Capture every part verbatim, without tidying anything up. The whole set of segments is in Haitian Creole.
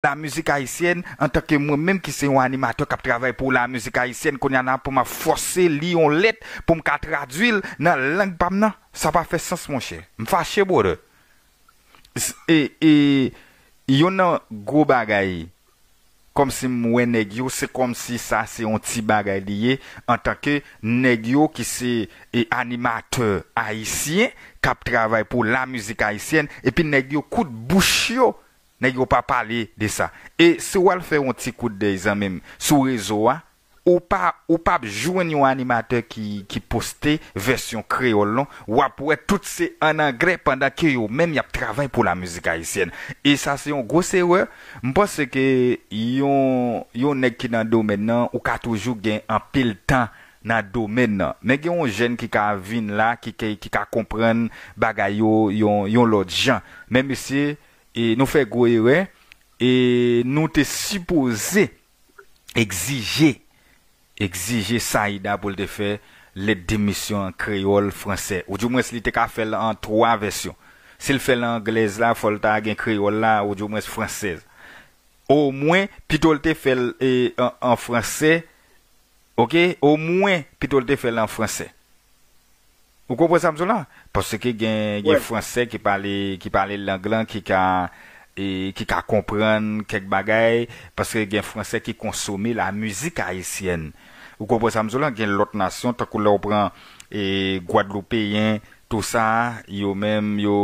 la mizik ayisyèn, antanke mwen menm ki se yon animatè k ap travay pou la mizik ayisyèn, kounye a la pou m ap fòse li yon lèt pou m ka tradui l nan lang pa m nan? Sa pa fè sans, monchè. M fache, brother. S- E, e, youn nan gwo bagay, kòmsi m wè nèg yo, se kòmsi sa se yon ti bagay li ye, antanke nèg yo ki se e, animatè ayisyen k ap travay pou la mizik ayisyèn, epi nèg yo kout bouch yo, nèg yo pa pale de sa. E si w al fè yon ti kout dèy, zanmi m, sou rezo a, ou pa ou p ap jwenn yon animatè ki ki poste vèsyon kreyòl non, w ap wè tout se ann anglè pandan ke yo menm y ap travay pou la mizik ayisyèn. E sa se yon gwos erè. M panse ke yon yon nèg ki nan domèn nan, ou ka toujou gen anpil tan nan domèn nan, men gen yon jèn ki ka vin la ki ke- ki ka konprann bagay yo yon yon lòt jan. Men mesye, e nou fè gwo erè. E nou te sipoze egzije egzije Saïda pou l te fè lèt demisyon an kreyòl, fransè, oudimwens li te ka fè l an twa vèsyon. Si l fè l an anglèz la, fò l ta gen kreyòl la, oudimwens fransèz. Omwen, pito l te fè l e, an, an fransè, oke, omwen, pito l te fè l an fransè. Ou konprann sa m di w la? Paske gen gen fransè ki pale ki pale lang lan ki ka e, ki ka konprann kèk bagay, paske gen fransè ki konsome la mizik ayisyèn. Ou konprann sa m di w la? Gen lòt nasyon, tankou lè w pran e, gwadloupeyen, tou sa, yo menm, yo,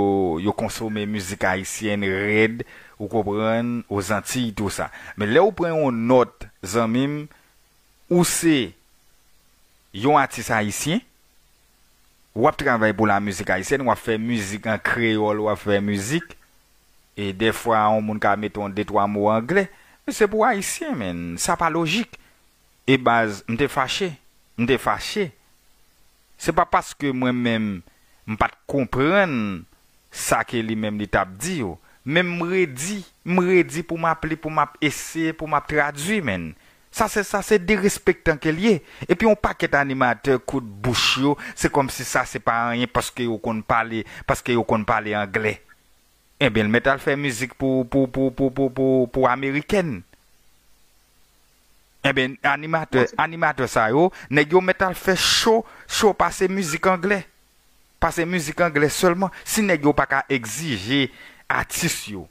yo konsome mizik ayisyèn rèd, ou konprann, Ozantiy, tou sa. Men lè w pran yon nòt, zanmi m, ou se yon atis ayisyen, w ap travay pou la mizik ayisyèn, w ap fè mizik an kreyòl, w ap fè mizik, e dèfwa yon moun ka mete yon de twa mo anglè, men se pou ayisyen, men sa pa lojik. E baz, m te fache, m te fache. Se pa paske mwen menm, m pa t konprann sa ke li menm li t ap di yo. Men m redi, m redi pou m ap li, pou m ap eseye, pou m ap tradui, menn. Sa se sa se derespektan ke l ye. Epi yon pakèt animatè kout bouch yo, se kòmsi sa se pa anyen paske yo konn pale, paske yo konn pale anglè. Enben, l mèt al fè mizik pou, pou, pou, pou, pou, pou, pou amerikèn. Enben, animatè, animatè sa yo, nèg yo mèt al fè cho, cho pase mizik anglè. Pase mizik anglè sèlman. Si nèg yo pa ka egzije atis yo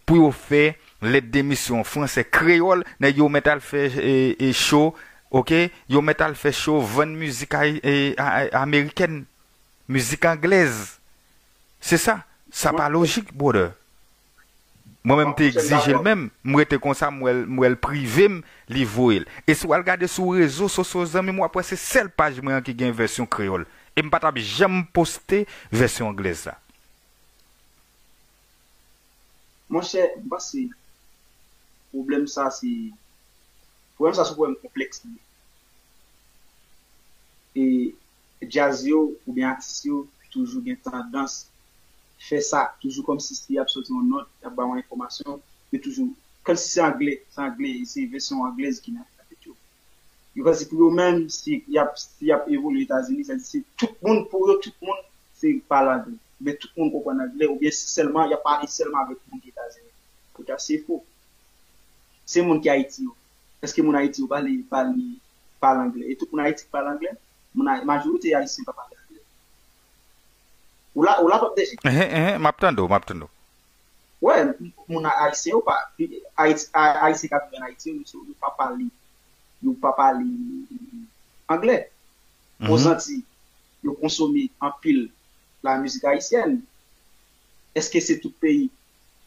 pou yo fè lèt demisyon fransè kreyòl, nèg yo mèt al fè e, e cho, oke? Yo mèt al fè cho vann mizik ay- e, a- a- amerikèn, mizik anglèz. Se sa. Sa pa lojik, brother. Mwen menm te egzije l menm, m rete konsa, m wè l, m wè l prive m, li voye l. E si w al gade sou rezo sosyo, zanmi m, w ap wè se sèl paj mwen an ki gen vèsyon kreyòl. E m pa t ap janm poste vèsyon anglèz la. Monchè, m panse pwoblèm sa se pwoblèm sa se yon pwoblèm konplèks li ye. E djaz yo oubyen atis yo toujou gen tandans fè sa, toujou kòmsi si y ap soti yon nòt, y ap ba w yon enfòmasyon, yo toujou, kòmsi se anglè, se anglè, se vèsyon anglèz ki nan tèt yo. Yo panse pou yo menm, si y ap, si y ap evolye Etazini, sa di se tout moun, pou yo, tout moun, se pale anglè. Oubyen tout moun konprann anglè, oubyen se sèlman, y ap pale sèlman avèk moun ki Etazini. Poutèt se fo. Se moun ki Ayiti yo. Èske moun Ayiti yo pale, pale, pale anglè? E tout moun Ayiti ki pale anglè? Moun, majorite Ayisyen pa pale anglè. Ou la, ou la, Pòp Deje? Enhen, enhen, m ap tande w, m ap tande w. Wè, moun ayisyen yo pa, Ayiti, ayisyen k ap viv ann Ayiti yo, yo pa pale, yo pa pale anglè. Ozanti, yo konsome anpil lamizik ayisyèn. Èske se tout peyi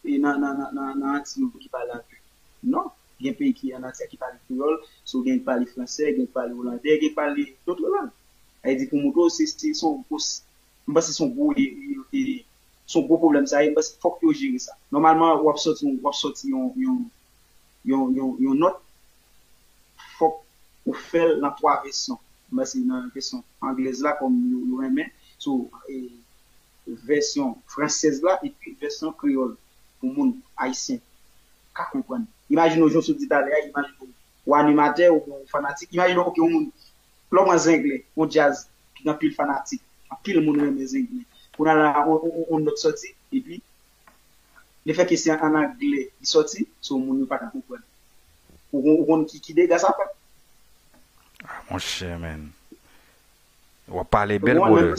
e nan, nan, nan, nan, nan Antiy yo ki pale anglè? Non. Gen peyi ki ann Antiy ki pale kreyòl, so gen ki pale fransè, gen ki pale olandè, gen ki pale dòt lang. Sa vle di pou moutre w, se, se, se yon gwo, m panse se yon gwo, e, e, e, se yon gwo pwoblèm sa ye, m panse fòk yo jere sa. Nòmalman, w ap sòti, w ap sòti yon, yon, yon, yon, yon nòt, fòk ou fè l nan twa vèsyon. M panse nan vèsyon anglèz la, kòm yo, yo renmen, so, e, vèsyon fransèz la, epi vèsyon kreyòl, pou moun ayisyen ka konprann. Imajine w, jan w sot di talè a, imajine w, w animatè oubyen w fanatik, imajine w, oke, yon moun, lè w pran Zenglè, yon djaz ki gen anpil fanatik, anpil moun renmen Zenglè. Kounye a la, on, on, on, on nòt sòti, epi Lefètke se an anglè li sòti, so moun yo pa ka konprann. Ou konn, ou konn ki, ki dega sa fè? Ah, monchè, men. W ap pale bèl, brother.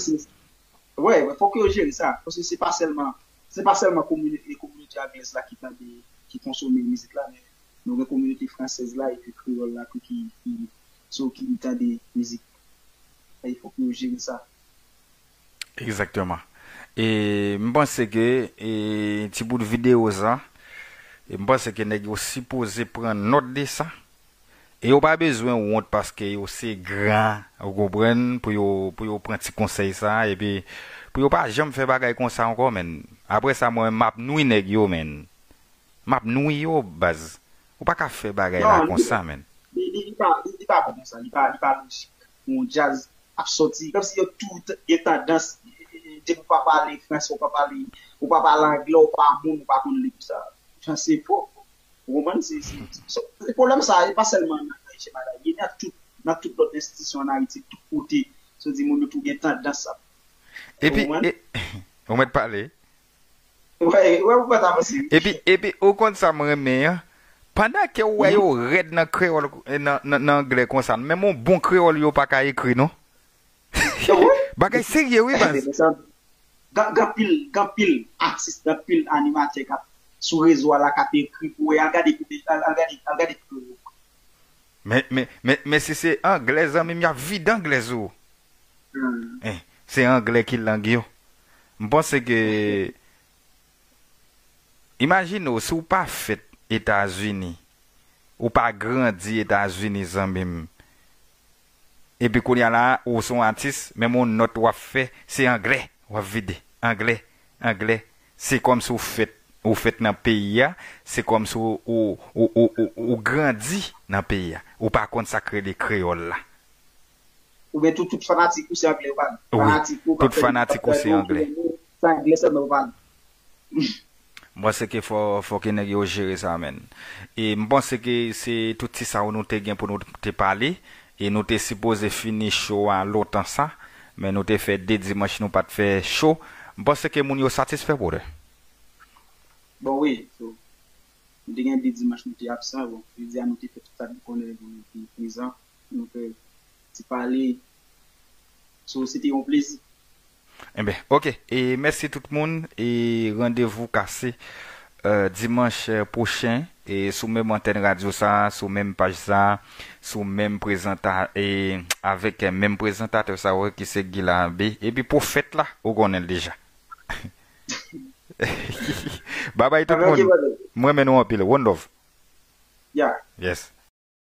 Wè, fòk yo jere sa. Paske se pa sèlman, se pa sèlman kominote, kominote anglèz la ki tande, ki konsome mizik la, men nou gen kominote fransèz la epi kreyòl la tou ki, ki, so ki tande mizik. E fòk yo jere sa. Egzakteman. E m panse ke e, ti bout videyo sa, e m panse ke nèg yo sipoze pran nòt de sa. E yo pa bezwen wont paske yo se gran, ou konprann, pou yo, pou yo pran ti konsèy sa, epi pou yo pa janm fè bagay konsa ankò, men. Apre sa, mwen, m ap nwi nèg yo, men. M ap nwi yo, baz. Ou pa ka fè bagay la konsa, men. Li, li, li pa, li, li pa bon konsa, li pa, li pa lojik. Pou yon djaz ap sòti, kòmsi yo tout gen tandans, depi ou pa pale fransè, ou pa pale, ou pa pale anglè, ou pa moun, ou pa konn li pou sa. Jan se fo. Ou konprann? Se, se, se, se pwoblèm sa, e pa sèlman nan, nan H M I la, li nan tout, nan tout lòt enstitisyon ann Ayiti, tout kote. Se di moun yo tou gen tandans ap. Epi, ou konprann? E, ou mèt pale. Wè, wè, ou pa ta panse. Epi, epi, ou konn sa m renmen an? Pandan ke ou wè yo rèd nan kreyòl, nan, nan, nan anglè konsa, menm yon bon kreyòl yo pa ka ekri, non. Bagay serye, wi, baz. Gen, gen pil, gen pil atis, gen pil animatè k ap sou rezo a la k ap ekri pou wè. Al gade, al, al gade, al gade kreyòl. Men, men, men, men si se anglè, zanmi m, y ap vide anglè sou ou. Eh, se anglè ki lang yo. M panse ke, imajine w, si w pa fèt Etazini, ou pa grandi Etazini, zanmi m, epi kounye a la, ou se yon atis, menm yon nòt w ap fè, se anglè w ap vide. Anglè, anglè. Se kòmsi w fèt, ou fèt nan peyi a, se kòmsi w, ou, ou, ou, ou, ou grandi nan peyi a. Ou pa konn sa k rele kreyòl la. Oubyen tout, tout fanatik ou se anglè yo pale. Wi, fanatik ou, tout fanatik ou se anglè. Se anglè sèlman yo pale. M panse ke fò, fò ke nèg yo jere sa, menn. E m panse ke se tout ti sa nou te gen pou nou te pale. E nou te sipoze fini show a lontan sa. Men nou te fè de dimanch nou pa t fè show. M panse ke moun yo satisfè, brother. Bon, wi. So, nou te gen de dimanch nou te absan. Bon, jodi a nou te fè tout sa nou konnen pou nou te prezan. Nou fè ti pale. So, se te yon plezi. Enben, oke. E mèsi tout moun. E randevou kase, euh, dimanch, euh, pwochen. E sou menm antèn radyo sa, sou menm paj sa, sou menm prezanta-, e avèk, euh, menm prezantatè sa, wè, ki se Guy Labe. Epi pwofèt la, ou konnen l deja. Babay tout moun. Mwen renmen nou anpil. One love. Yeah. Yes.